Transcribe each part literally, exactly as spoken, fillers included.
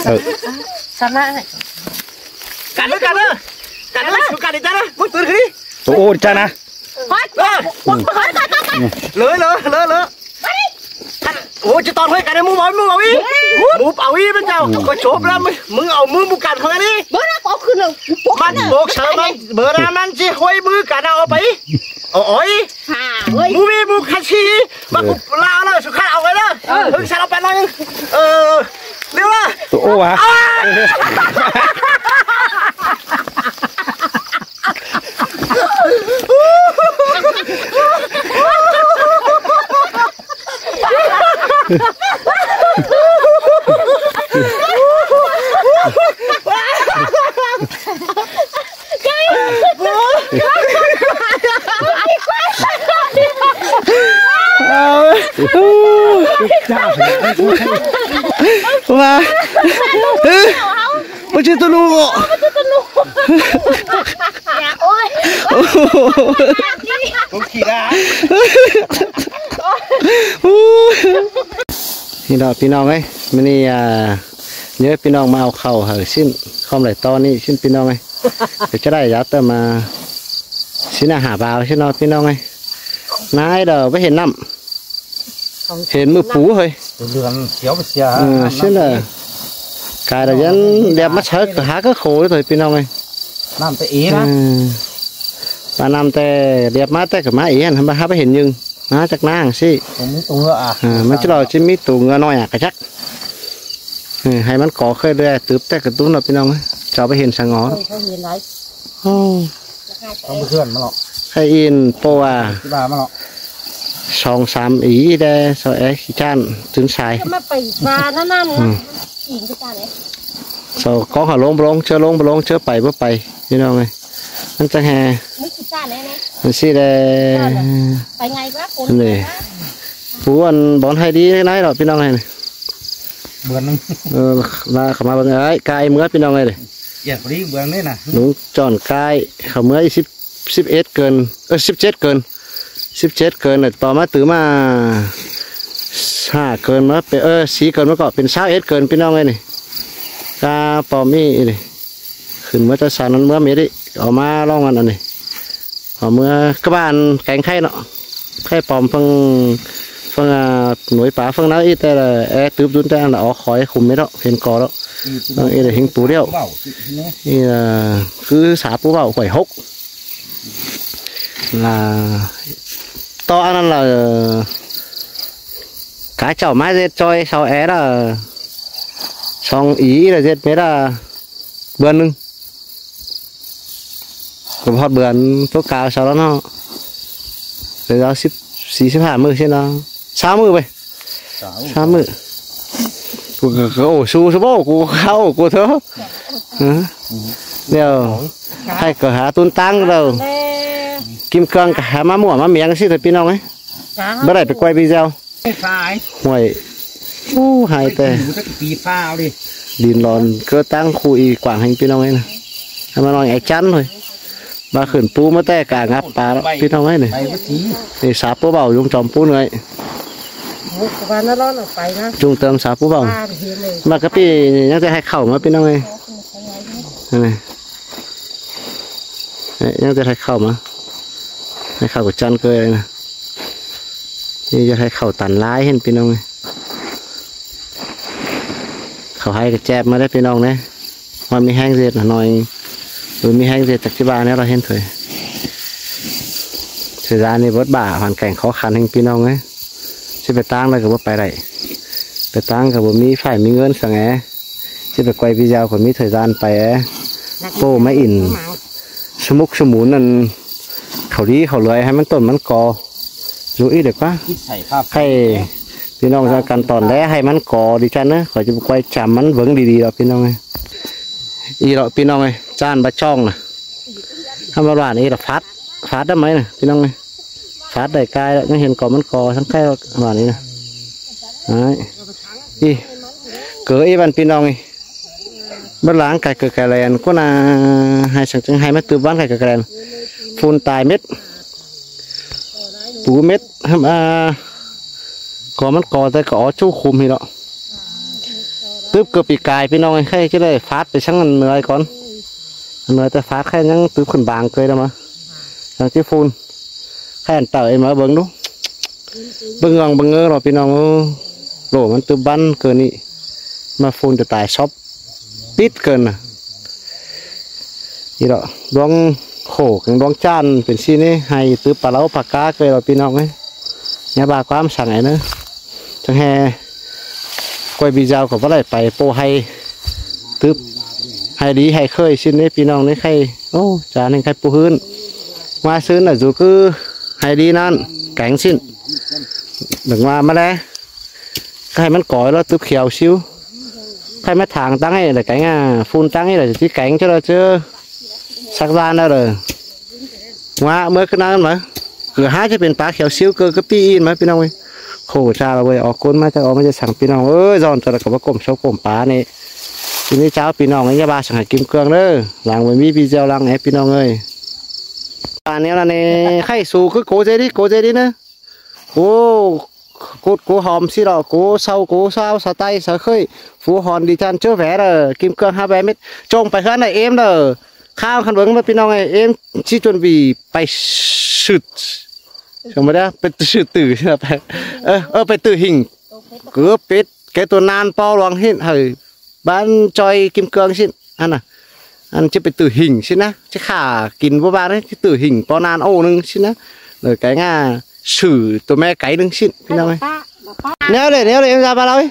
Ờ. Sắp nạ. Cắn nó, cắn nó. Cắn nó, cắn đi, cắn nó. Muốn tươn cái đi. Ôi, ôi, chà nà. Khỏi, khỏi, khỏi, khỏi, khỏi. Lớ, lớ, lớ, lớ. Ôi, chứ toàn hơi cắn đấy, mũ bảo, mũ bảo ý. Mũ bảo ý bên nhau. Có chốp lắm, mũ bảo, mũ bảo cắn không đi. Bớ nó có khử nụ. Măn bốc sớ, măn, bớ ra măn chứ hơi mũ cắn nào bảo ý. Ôi. Hả, ôi. Mũ bảo ý, mũ khăn chi. Mà cũng lao lơ, sự khăn áo cái đó. Ờ. Hưng sao nó bắn nó. Ờ. Liêu à. Ô à. Wow. Ôi, chứ tôi nụ. Ôi. Ôi. Thì đó, พี่น้อง ơi, mình đi, à, nhớ พี่น้อง mà áo khẩu hở xin, không lại to đi xin พี่น้อง ơi. Cái chỗ này giá tầm mà xin là hả vào xin nó พี่น้อง ơi. Nái đó với hiện năm. Hên mưa pú hơi. Lươn kéo bớt xìa. Ờ, năm, xin năm là đi. Cái đó dân đẹp mắt sớ, cả há cái khổ đấy thôi, พี่น้อง ơi. Năm té ý đó. Ừ. Bà năm té đẹp mắt té cả má ý hẳn, bà há bà hên nhưng. Má chắc nang xí. Không biết tù ngựa à? Ờ, mà chứ lo chứ mít tù ngựa nói à, cả chắc. Ừ, hay mắn có khơi đuôi, tướp té cả túng nó, พี่น้อง ơi. Cho bà hên sang ngó. Ôi, không nhìn thấy. Ồ. Không có thuyền mà lọ. Hay in pô à. Cái bà mà lọ. Song sám ý đe, sao é khi chan, trứng sai. Cái mà phải và nó năn. Ừ. Chỉnh cái chan đấy. Sao có hả lông blông, chưa lông blông, chưa pảy bớt pảy, พี่น้อง ơi. Ăn chẳng hè. Mấy cái chan đấy này. Ăn xí đe. Phải ngày quá, cuốn này quá. Phú ăn bón hay đi thế này rồi, พี่น้อง ơi này. Bươn. Ờ, là khả mà bươn ấy, cai mưa พี่น้อง ơi này. Dạ, có đi bươn đấy nè. Đúng, chọn cai, khả mưa ít xíp สิบเอ็ด เกิน เออ สิบเจ็ด เกิน สิบเจ็ด เกิน เลย ต่อมาตื้อมา ห้า เกิน มาเป็น เออ สี่ เกิน มาก็เป็น ซาวเอ็ด เกิน พี่น้อง เอ้ย นี่ กาปอมนี่ นี่ ขึ้นเมื่อตะสานนั้น เมื่อเมดิ เอามาลองกัน อันนี้ เอาเมื่อกะบ้านแกงไข่เนาะ ไข่ปอมเพิ่ง เพิ่ง อ่า หน่วยป่าเพิ่งนั้น อีแต่ละแอร์ตึบดุนแต่อันละ อ๋อ คอยคุมไม่เนาะ เห็นก่อแล้ว อืม เออ เออ เห็นปูเดียว เบาสิเนี่ย นี่ อ่า คือสาปูเบา ห้วยหก Là to ăn là cá chảo mái dệt choi sau é là song ý là dệt mới là bươn nưng. Có hót bươn tố cáo sau đó nó. Rồi đó ship xí ship hả mưa xin nó. Sao mưa vậy? Sao mưa? Cô, cô, cô ổ su su bố, cô khao ổ cô thơ. Hả? Điều hay cờ há tun tăng đâu. Kim cương cả há má muộn má miếng xí thôi พี่น้อง ấy. Bữa nay phải quay video. Phải. Huầy. Ú, hay tè. Đủ các kỳ phao đi. Đìn lòn cơ tăng khu y quảng hành พี่น้อง ấy nè. Hay mà nói ai chắn thôi. Bà khửn pú mất tè cả ngập pá đó พี่น้อง ấy nè. Phải có tí. Thì sáp pú bảo dùng chòm pú nữa ấy. Ủa, của bà nó lo nó phải nè. Trung tâm sáp pú bảo. Ba thì hiền này. Mà cái pi nhắc tè hay khẩu mà พี่น้อง ấy. Này. Đấy, nhắc tè hay khẩu mà. Hay khẩu của chăn cơ ấy nè. Thì giờ hay khẩu tản lái hên พี่น้อง ấy. Khẩu hay cái chép mà đấy พี่น้อง đấy. Mà mi hang dệt là nói, ừ, mi hang dệt chắc chứ bà nữa là hên thôi. Thời gian này vất vả, hoàn cảnh khó khăn hên พี่น้อง ấy. Chứ phải tăng là cái bớt phải đẩy. Phải tăng cái bớt mi phải mi ngân sang é. Chứ phải quay video của mi thời gian phải é. Cô máy in. Sơ múc sơ mún ăn khẩu đi khẩu lưới hay mắn tổn mắn co. Dù ít được quá. Ít phải pha. Hay พี่น้อง จะกันตอนแรกให้มันก่อดีจันเนอะ ขอจะไปไกวจำมันเบิ่งดีๆ ดอก พี่น้องเอ้ย อีดอก พี่น้องเอ้ย จานบะจ้องน่ะ ถ้ามาหวานอีดอกฟัด ฟัดได้ไหมน่ะ พี่น้องเอ้ย ฟัดได้กายแล้ว ยังเห็นก่อมันก่อทั้งใกล้หวานนี่นะ อ้าย อี เก๋ออีบ้าน พี่น้องเอ้ย บ้านหลังไก่เกิดไก่แลน กูน่าให้สังจังให้มาตื้อบ้านไก่เกิดไก่แลน ฝุ่นตายเม็ด ปูเม็ด อ่า ก่อมันก่อแต่ก็อ๋อชู้คุมให้เนาะ Tứp ꞌcọ pi cai ꞌpi ꞌnọng ơi, ꞌkhạy ꞌchí đảy phát pay săng ăn ꞌnọi cón. Ăn ꞌnọi ꞌtẹ phát ꞌkhạy ꞌnhắng tứp khửn bang ꞌcới ꞌnớ ꞌmá. Săng ꞌchí phun. ꞌKhạy ăn tảu ꞌmá bớng đu. Bớng ꞌnọng bớng ꞌngớ ꞌnọ ꞌpi ꞌnọng ơi. Lỏ ꞌmắn tứp băn ꞌcọ ꞌnị. ꞌMá phun tảu tai sóp. Pít ꞌcợn ꞌnớ. ꞌNị ꞌlẹo, ꞌluống khổ căng ꞌluống ꞌchăn pên ꞌsịn ꞌnị, hay tứp pá ꞌlau pá cá ꞌcới ꞌlẹo ꞌpi ꞌnọng ơi. ꞌNhá ꞌva ꞌquám săng ải ꞌnớ. Chắng ꞌhê quay video ꞌcọ báu đảy pay ꞌpộ hay tứp hay đi hay ꞌkhới ꞌsịn ꞌnị ꞌpi ꞌnọng ꞌnị ꞌkhạy. Ô, chả nên ꞌkhạy ꞌpộ ꞌhướn. ꞌMá ꞌsướng ꞌnạ dú ꞌcứ hay đi ꞌnặn, kéng ꞌsịn. Đừng ꞌmá ꞌmá ꞌlé. ꞌCọ hay ꞌmắn cói ꞌlẹo tứp khiêu síu. ꞌCọ hay ꞌmá tháng ꞌtáng ꞌnị đảy kéng ꞌnạ, phun ꞌtáng ꞌnị đảy ꞌchí kéng ꞌchớ ꞌlẹo ꞌchớ. Sắc ꞌdan ꞌlẹo đảy. ꞌMá ꞌmưa ꞌcứ ꞌnặn ꞌmá. ꞌCọ hák ꞌchí pên pá khiêu síu ꞌcọ ꞌcứ ꞌpi ꞌnị ꞌmá ꞌpi ꞌnọng ơi. Khổ chả ꞌlẹo ꞌvới, ók ꞌcốn ꞌmá chắng ók ꞌmá ꞌchí săng ꞌpi ꞌnọng ơi. Dọn ꞌchớ ꞌlẹo ꞌcọ báu ꞌcộm sốp ꞌcộm pá ꞌnị. ꞌChi ꞌnị chảu ꞌpi ꞌnọng ơi, ꞌnhá ꞌva săng hảư ꞌkim ꞌcương ꞌnớ. Lăng ꞌvới ꞌmí video lăng é ꞌpi ꞌnọng ơi. À, ꞌnéo ꞌnặn ꞌnị, ꞌkhạy sú ꞌcứ cô dê đi, cô dê đi ꞌnớ. Cô, cô, cô hom ꞌsịn ꞌlẹo, cô sau, cô sau, sau ꞌTáy, sau ꞌKhới, phú hon đi ꞌchăn ꞌchớ vé đa, ꞌkim ꞌcương hák vé mết. ꞌChông pay ꞌhướn đa êm đa. Kháo khăn bớng ꞌmá ꞌpi ꞌnọng ơi, êm ꞌchí chuẩn bị pay sứt. Chông ꞌmá đa, pay sứt tử, ơ, ơ, pay tử hình. ꞌCọ pít, ꞌkẹ tô ꞌnan ꞌpo ꞌluống ꞌhịn, hảư Bán ꞌchoi ꞌkim ꞌcương ꞌsịn, ăn ꞌnạ. Ăn ꞌchí pay tử hình ꞌsịn ꞌnạ. ꞌChí khả kin báu ꞌva ꞌnị, ꞌchí tử hình ꞌpo ꞌnan ô ꞌnưng ꞌsịn ꞌnạ. Đảy kéng ꞌnạ sứt tô ꞌme cáy ꞌnưng ꞌsịn, ꞌpi ꞌnọng ơi. ꞌNéo đảy, ꞌnéo đảy, êm ꞌva ꞌva ꞌlẹo ơi.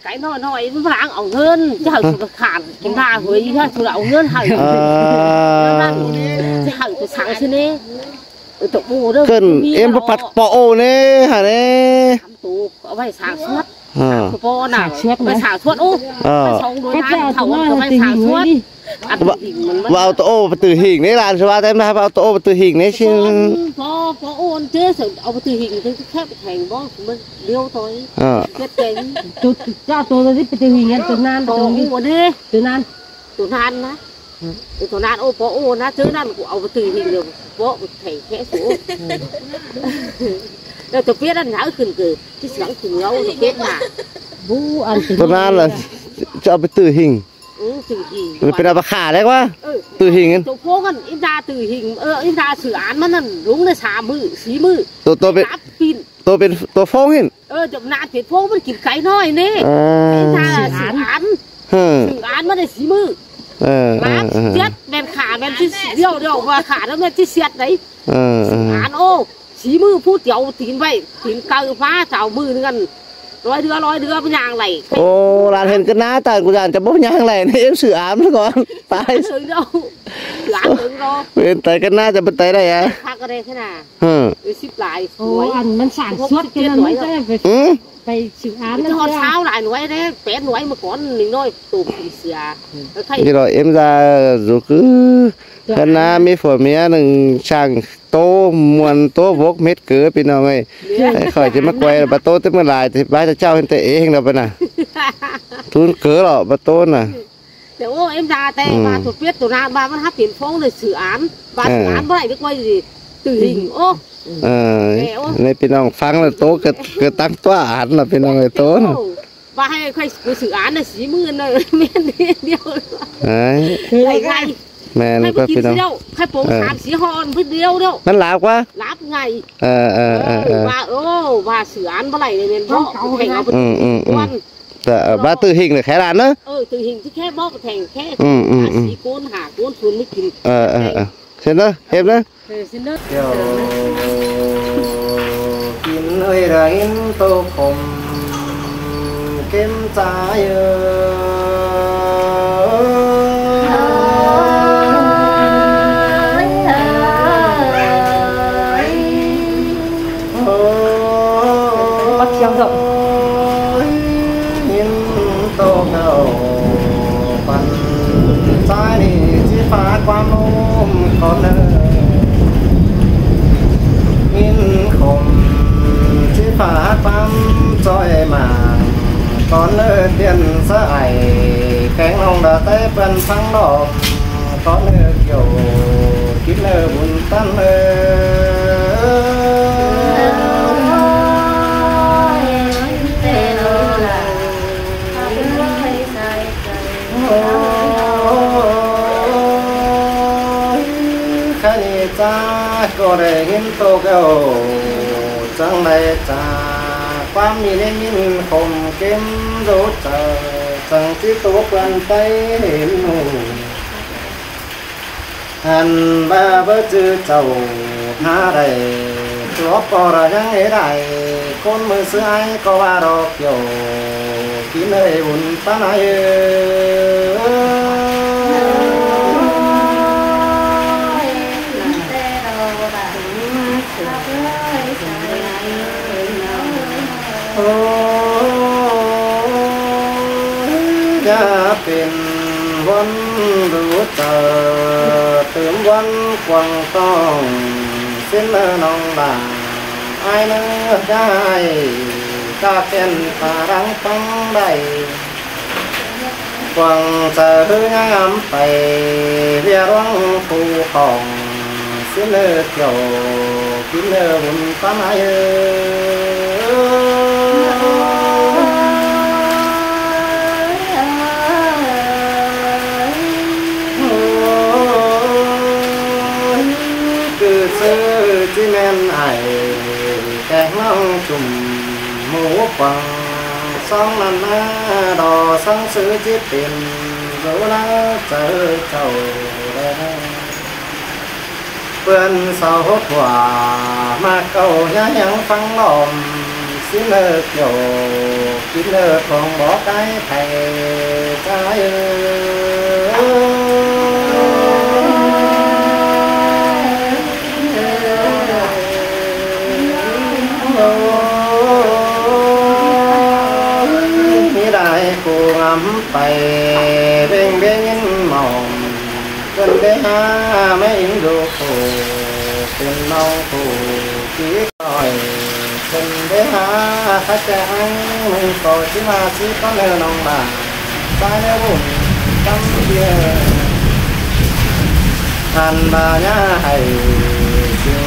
Cái nó nói với vàng ống hơn, chứ hả, tôi khả kin ꞌva hơi, hả, tôi ống hơn hả. Ờ. Chứ hả, tôi sáng xin đi. Ơ, tổ bộ đó, ꞌcợn ꞌpi ꞌnị êm báu ꞌlẹo. Pắt ꞌpo ô ꞌnị, hả ꞌnị. Sắm tổ, ꞌcọ ꞌvạy sản xuất. Ờ. Sản xuất ꞌpo ꞌnạ. Sản xuất ꞌvạy ꞌnạ. Sản xuất, ô. Ờ. Ơ, sau đuổi ꞌcọ ꞌnạ, chả thảo tôi ꞌcọ ꞌvạy nói sản xuất. Tử hình đi. À, tử hình mình ꞌva, ꞌva au tô ô pay tử hình ꞌnị, ꞌlạ ꞌsứ ꞌva tém ꞌva au tô ô pay tử hình ꞌnị ꞌsịn. Ơ, ꞌpo, ꞌpo ô ꞌnị chứ, sao au pay tử hình thì khép thành bó, mình liêu thôi. Ờ. Chết kênh. Tôi, cho tôi đi pay tử hình, ăn tô ꞌnan, ꞌpo ô đi. Tô ꞌnan. Tô ꞌnan ꞌnạ. Ơ, tô ꞌnan ô, ꞌpo ô ꞌnạ, ꞌchớ ꞌnặn ꞌcọ au pay tử hình ꞌlẹo, ꞌpo ꞌcọ thảy khé số. Ơ, tô pít ꞌnặn hảư khửn ꞌcọ, ꞌchí săng khửn ꞌlẹo, tô pít ꞌnạ. Bú ăn tô ꞌnan ꞌlạ, ꞌchọ au pay tử hình. Ừ, tử hình. Pên au pay khả đảy ꞌquá. Ừ. Tử hình. Tô phông ꞌnặn, ím đa tử hình, ơ, ím đa dự án ꞌmắn ꞌnặn, lúng đảy sam ꞌmự, sí ꞌmự. Tô, tô pên, táp pin. Tô pên, tô phông ꞌhịn. Ơ, chăm ꞌnạ pên phông ꞌmắn kin cáy ꞌnọi ꞌnị. À. Ím đa dự án. Dự án. Hả. Dự án ꞌmắn đảy sí ꞌmự. Ờ, ờ, ờ. Láp ꞌdệt, ꞌmen khả, ꞌmen ꞌchí điêu, điêu, ꞌva khả ꞌnặn ꞌmen ꞌchí siết đảy. Ờ, ờ. Dự án, ô, sí ꞌmự phú tiếu tín ꞌvạy, tín cáư phá, chảu ꞌmự ꞌnưng ăn. Loi đưa, loi đưa, ꞌmá ꞌnhang đảy. Ô, ꞌlạ hên ꞌcọ ꞌnạ, tản ꞌcọ dản chả báu ꞌnhang đảy, ꞌnị ím dự án ꞌmắn ꞌcọn. Tái. Dự án đảy. Dự án đảy ꞌnọ. Pên tái ꞌcọ ꞌnạ chả báu tái đảy à. Khá ꞌcọ đảy thế nào? Hả? Ơ, síp lai. Ơ, ăn ꞌmắn sản xuất cái ꞌnặn ꞌmắn ꞌchí pay. Ừ. Pay dự án ꞌnặn ꞌhọt ꞌchí. Sáo lai ꞌnọi đé, pét ꞌnọi ꞌmá cón ꞌnưng ꞌnọi, tô phi sia. Ơ, khay. Đi rồi em ra dú ꞌcứ. Hên ꞌnạ, ꞌmí phua ꞌmía ꞌnưng chắng tô muôn tô vốc mết ꞌcứ, ꞌpi ꞌnọng ơi. Khỏi ꞌchí ꞌmá quay, ꞌva tô tết ꞌmưa lai, thì bái chảu hên té ê hên ꞌnạ ꞌva ꞌnạ. Tún ꞌcứ ꞌlẹo, ꞌva tô ꞌnạ. Ơ, ô, em ra té, ꞌva tô pít tô ꞌnặn, ꞌva ꞌmắn hák pên phông đảy dự án, ꞌva dự án báu đảy ꞌcọ ꞌquái gì, tử hình, ô. Ờ, ꞌnị ꞌpi ꞌnọng phắng ꞌlẹo tô ꞌcọ, ꞌcọ ꞌtáng tua án ꞌlẹo ꞌpi ꞌnọng ơi tô ꞌnạ. Ơ, ꞌva hay khay ꞌcọ dự án ꞌnạ sí ꞌmự ꞌnớ, ꞌmen đi điêu. Đấy. Đảy ngay. ꞌMen ꞌcọ ꞌpi ꞌnọng. Khay pông sam sí hon bứt điêu điêu. ꞌMắn láp ꞌquá. Láp ngay. Ờ, ờ, ờ, ờ. Ơ, ꞌva, ô, ꞌva dự án báu đảy ꞌnị ꞌmen báu, thảy au pay. Ừ, ừ, ừ. Quan. Dạ, ꞌva tử hình đảy khé đản ꞌnớ. Ơ, tử hình ꞌchí khé bók thành khé. Ừ, ừ, ừ. Hả sí ꞌcốn, hả ꞌcốn sun ꞌmá kin. Ờ, ờ, ờ. Xem đó, xem đó. Ơ, xem đó. Kiêu kin ơi đa in tô khôm kim cha ơi. Bắt theo giọng. Yên tô cầu phần trái đi chỉ phá quan ôm con ơi. Yên khom chỉ phá quan soi mà con ơi tiền sa ải kén ông đã tay phần phăng đỏ. Con ơi kiểu kín ơi bún tăn ơi. Khái ꞌnị ꞌchá ꞌcọ đảy ꞌhịn tô kẹo, chắng đảy ꞌchá ꞌquám ꞌnị ꞌnị ꞌnịn khôm kêm dú chaư, chắng ꞌchí tô ꞌpươn Táy ꞌhịn ꞌnụ. Ăn ꞌva báu ꞌchư chảu hák đảy, ꞌlọp ꞌpo đa ꞌnhắng ꞌhế đảy, ꞌcốn ꞌmự ꞌsứ ái ꞌcọ ꞌva đo kiẻo, kin ơi bun ꞌpắn ái ơi. Ôi, ꞌnhá pên ꞌvốn dú chaư, tứm ꞌvốn quảng tong, ꞌsịn ꞌnơ ꞌnọng đả, ái ꞌnớ ꞌnhá ái, ꞌcạ kẻn ta đang ꞌphắng đảy. Quảng chaư ꞌhứ ꞌnhá ngắm pay, ꞌviạk ꞌluống phu khong, ꞌsịn ꞌnơ kiẻo, kin ꞌnơ bun ꞌpắn ái ơi. ꞌCứ ꞌsứ ꞌchí ꞌmen ải, kéng ꞌnọng chum ꞌmú quảng, song ꞌnặn ꞌná đo song ꞌsứ ꞌchí pên, dú ná chaư chảu đe. ꞌPươn sau hốt hua ꞌmá ꞌcọ ꞌnhá ꞌhiếng ꞌphắng lom, ꞌsịn ꞌnơ kiẻo, kin ꞌnơ khong bók ái pay ꞌchá ơi. ꞌMí đai cu ngắm pay, ꞌvến ꞌvến ꞌnhính mỏng, ꞌcốn đé hák ꞌmá ꞌnhính dú phủ, pên ꞌnọng phủ kí khỏi, ꞌcốn đé hák khắt ꞌchạ ꞌháng ꞌmưng ꞌcọ ꞌchí ꞌmá ꞌsứ ꞌcốn ꞌnơ ꞌnọng đả, ꞌchái ꞌnớ bun ꞌcắm ꞌviạk. Ăn ꞌva ꞌnhá hảy ching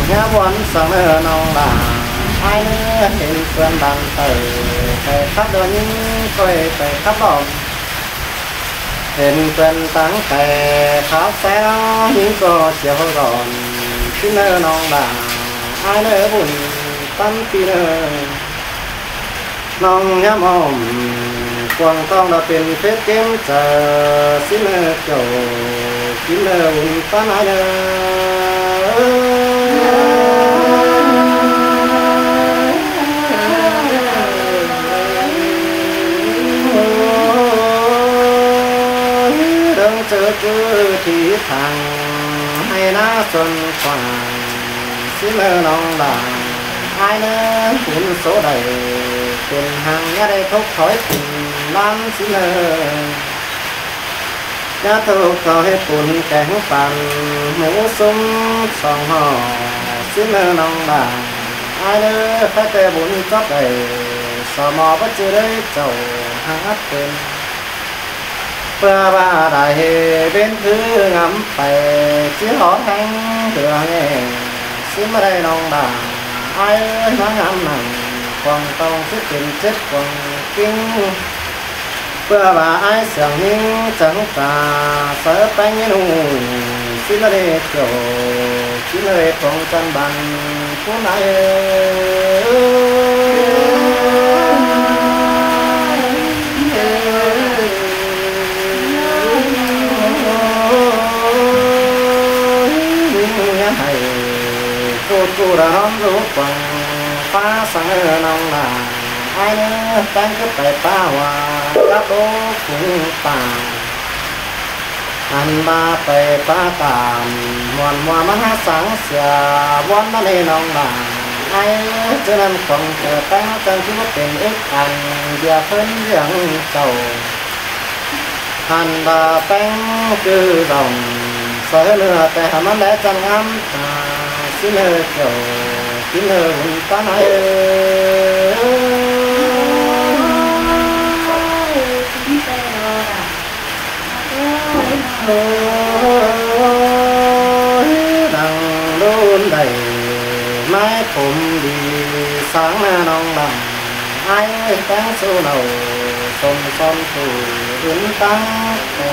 ꞌnhá ꞌvón săng ꞌnơ ꞌnọng đả, ái ꞌnớ hên ꞌpươn bản tảy, pay khắp đo ꞌnhính ꞌcoi pay khắp lỏm. Hên ꞌpươn táng pay khắp ꞌsái ꞌnhính ꞌcọ chiêu gọn, ꞌsịn ꞌnơ ꞌnọng đả, ái ꞌnớ bun ꞌpắn ꞌpi ꞌnơ. ꞌNọng ꞌnhá mom quảng tong đa pên phết kêm chaư, ꞌsịn ꞌnơ kiẻo, kin ꞌnơ bun ꞌpắn ái ꞌnớ. Đơng chaư ꞌchư thi thẳng, ꞌhại ná xuôn quảng, ꞌsịn ꞌnơ ꞌnọng đả, ái ꞌnớ bun số đảy, pên hăng ꞌnhá đảy thốc thói pên ꞌlán ꞌsịn ꞌnơ. ꞌNhá thốc thói pên kéng păn, ꞌmú ꞌsúm song hỏ, ꞌsịn ꞌnơ ꞌnọng đả, ái ꞌnớ khắt ꞌtẹ bun chót đảy, so mo báu ꞌchư đảy chảu hák pên. ꞌPưa ꞌva đảy hê ꞌvến ꞌhứ ngắm pay, ꞌchí hók ꞌhéng ꞌtưa ꞌnị, ꞌsịn ꞌmá đảy ꞌnọng đả, ái ꞌhứ ꞌmá ngắm nẳng, quảng tong ꞌchí pên chết quảng ꞌkính. ꞌPưa ꞌva ái siang ꞌnhính chắng pla, sáư ꞌpéng ꞌnhính ꞌhụ, ꞌsịn ꞌmá đảy kiẻo, ꞌsịn ꞌmá đảy khong chăn bản, ꞌcốn ái ơi. ꞌNhá hảy ꞌcọ ꞌcọ đa ꞌnón dú quảng, ꞌpá săng ꞌnơ ꞌnọng đả, ái ꞌnớ ꞌpéng cắp pay ꞌpá hua, cắp đố phung pang. Ăn ꞌva pay ꞌpá tản, muôn ꞌmua ꞌmắn hák sáng sia, ꞌvón ꞌmắn ê ꞌnọng đả, ái ꞌchớ ꞌnặn khong chaư ꞌpéng chắng ꞌchí báu pên ứt ăn, ꞌviạk ꞌphớn ꞌviạk chảu. Ăn ꞌva ꞌpéng ꞌcứ dỏng, sáư ꞌnưa ꞌtẹ hảư ꞌmắn đé chăn ngắm ta, ꞌsịn ꞌnơ kiẻo, ꞌsịn ꞌnơ bun ꞌpắn ái ơi. Ôi, đăng đôn đảy, ꞌmái khôm đi, sáng ꞌna ꞌnọng đẳng, ái ơi ꞌpéng ꞌsứ nảu, sôm son phủ, ứn táng ꞌtẹ.